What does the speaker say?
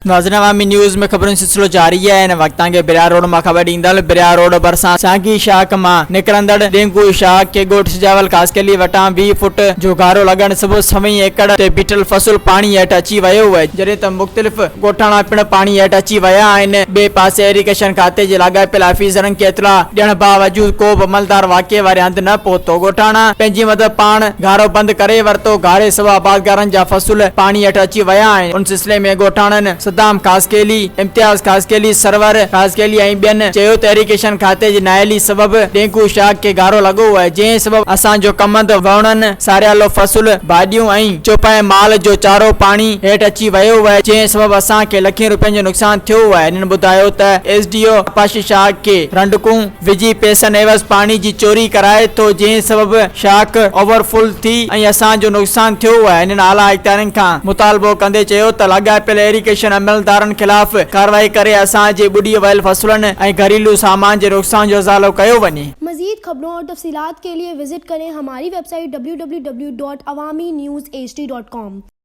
ناظرين عوامي نيوز ۾ خبرن جو سلسلو جاري آهي هن وقت توهان کي بريا روڊ مان خبر ڏيندل بريا روڊ ڀرسان سانگي شاخ مان نڪرندڙ ڊينگو شاخ کي ڳوٺ سجاول خاصخيلي وٽان 20 فوٽ جو گهارو لڳڻ سبب سوين ايڪڙ تي بيٺل فصل پاڻي هيٺ اچي ويو آهي جڏهن ته مختلف ڳوٺاڻا پڻ پاڻي هيٺ اچي ويا آهن ٻئي پاسي ايريگيشن کاتي جي لاڳاپيل آفيسرن کي اطلاع ڏيڻ باوجود ڪو به عملدار واقعي واري هنڌ نه پهتو ڳوٺاڻا پنهنجي مدد پاڻ گهارو بند ڪري ورتو گهاري سبب آبادگارن جا فصل پاڻي هيٺ اچي ويا آهن ان سلسلي ۾ ڳوٺاڻن صدام خاصخيلي، امتياز خاصخيلي، سرور خاصخيلي ۽ ٻين چيو ته ايريگيشن کاتي جي نااهلي سبب ڊينگو شاخ کي گهارو لڳو آهي جنهن سبب اسان جو ڪمند، ووڻن، ساريالو فصل، ڀاڄيون ۽ چوپائي مال جو چارو پاڻي هيٺ اچي ويو آهي جنهن سبب اسان کي لکين روپين جو نقصان ٿيو آهي هنن ٻڌايو ته ايس ڊي او آبپاشي شاخ کي رنڊڪون وجهي پئسن عيوض پاڻي جي چوري ڪرائي ٿو جنهن سبب شاخ اوور فل ٿي ۽ اسان جو نقصان ٿيو آهي هنن اعليٰ اختيارين کان مطالبو ڪندي چيو ته لاڳاپيل ايريگيشن عملدارن خلاف ڪارروائي ڪري اسان جي ٻڏي ويل فصلن ۽ گهريلو سامان جي نقصان جو ازالو ڪيو وڃي. مزيد خبرون اور تفصيلات کے لئے وزٽ ڪرين ھماري web site www.awamiNewsHD.com.